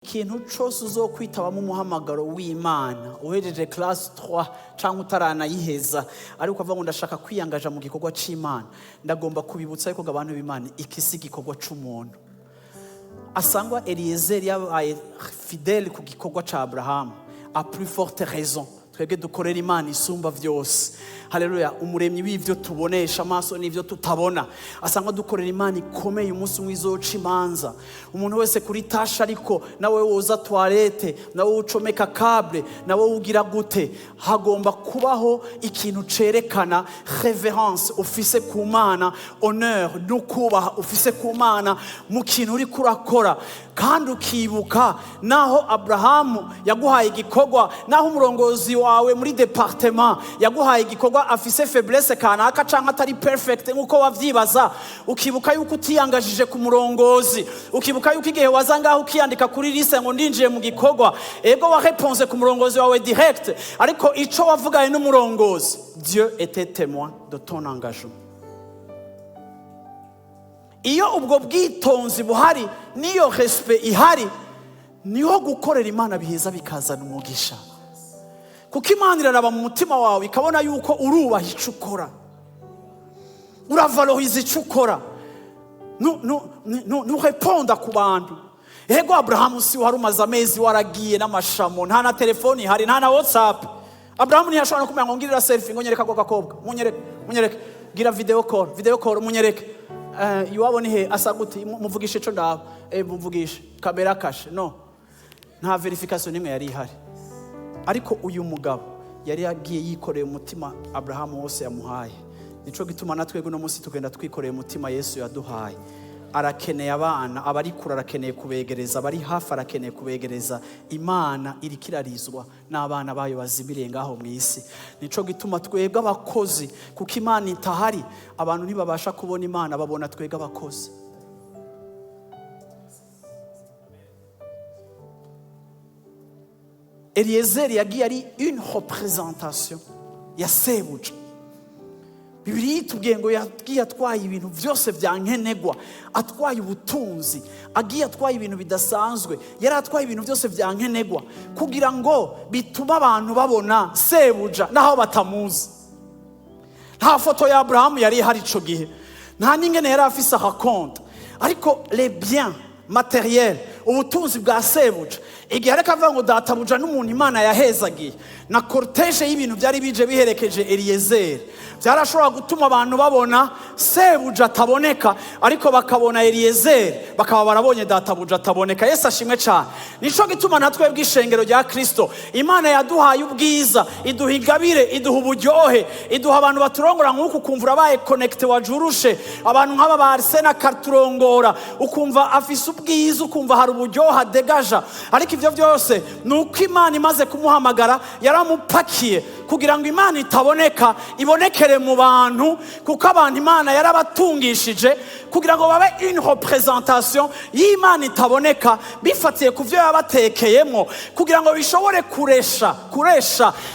Ikintu cose uzokwitabamo umuhamagaro w'Imana, uhejeje classe 3 canke utaranayiheza, ariko avuga ngo ndashaka kwiyangaja mu gikorwa c'Imana, ndagomba kubibutsa yuko, abantu b'Imana, iki si igikorwa c'umuntu. Asangwa Eliyezeri yabaye fidèle ku gikorwa ca Aburahamu, à plus forte raison twebwe dukorera Imana isumba vyose, haleluya, umuremyi w'ivyo tubonesha amaso n'ivyo tutabona. Asangwa dukorera Imana ikomeye, umunsi umwe izoca imanza umuntu wese kuri tâche. Ariko nawe woza toilette, nawe ucomeka câble, nawe ugira gute, hagomba kubaho ikintu cerekana révérence ufise ku Mana, honneur n'ukubaha ufise ku Mana mu kintu uriko urakora. Kandi ukibuka naho Aburahamu yaguhaye igikorwa, naho umurongozi wawe muri département yaguhaye igikorwa afise faiblesse kanaka canke atari perfect nk'uko wavyibaza, ukibuka yuko utiyangajije ku murongozi, ukibuka yuko igihe waza ngaho ukiyandika kuri liste ngo ndinjiye mu gikorwa, ego wareponse ku murongozi wawe direct, ariko ico wavuganye n'umurongozi, Dieu était témoin de ton engagement. Iyo ubwo bwitonzi buhari n'iyo respect ihari, niho gukorera Imana biheza bikazana umugisha, kuko Imana iraraba mu mutima wawe ikabona yuko urubaha icyo ukora, uravaloriza icyo ukora, ntureponda ku bantu. Ego, Aburahamu si wari umaze amezi waragiye n'amashamo, nta na telefoni ihari, nta na WhatsApp. Aburahamu ntiyashobora no kumenya ngo ngirira selfie, ngo nyereka ako gakobwa, munyereke, munyereke, gira video call, video call, munyereke. Iwabo ni he? Asa gute? Muvugishe ico ndaba, muvugishe caméra cachée. No nta vérification n'imwe yari ihari. Ariko uyu mugabo yari yagiye yikoreye umutima Aburahamu wose yamuhaye. Nico gituma na twebwe uno munsi tugenda twikoreye umutima Yesu yaduhaye. Arakeneye abana, abari kure arakeneye kubegereza, abari hafi arakeneye kubegereza. Imana iriko irarizwa n'abana bayo bazimiriye ngaho mu isi. Nico gituma twebwe abakozi, kuko Imana itahari, abantu ntibabasha kubona Imana, babona twebwe abakozi. Eliyezeri yagiye ari une représentation ya sebuja. Bibiliya itubwiye ngo yagiye atwaye ibintu byose bya nkenerwa, atwaye ubutunzi, agiye atwaye ibintu bidasanzwe, yari atwaye ibintu byose bya nkenerwa kugira ngo bitume abantu babona sebuja naho batamuzi. Nta foto ya Aburahamu yari ihari ico gihe, nta n'ingene yari afise ahakonta, ariko les biens matériels, ubutunzi bwa sebuja, igihe ariko avuga ngo databuja n'umuntu Imana yahezagiye, na cortège y'ibintu byari bije biherekeje Eliyezeri byarashobora gutuma abantu babona sebuja ataboneka, ariko bakabona Eliyezeri, bakaba barabonye databuja ataboneka. Yesu ashimwe cyane. Nico gituma natwe bw'ishengero rya Kristo, Imana yaduhaye ubwiza, iduha ingabire, iduha uburyohe, iduha abantu baturongora nk'uku, ukumva urabaye connecté, wajurushe abantu nk'aba ba Arsene akaturongora, ukumva afise ubwiza, ukumva hari uburyohe adegaja. Ariko ibyo byose ni uko Imana imaze kumuhamagara yaramupakiye kugira ngo Imana itaboneka ibonekere mu bantu, kuko abantu Imana yarabatungishije kugira ngo babe une représentation y'Imana itaboneka, bifatiye ku byo yabatekeyemo, kugira ngo bishobore kuresha,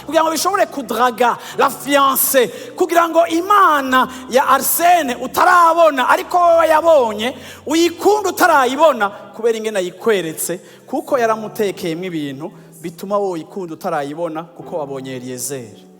kugira ngo bishobore kudraga la fiancée, kugira ngo Imana ya Arsene utarabona ariko wowe yabonye uyikunda utarayibona, kubera ingene yikweretse, kuko yaramutekeyemo ibintu bituma wowe uyikunda utarayibona, kuko wabonye Eliyezeri.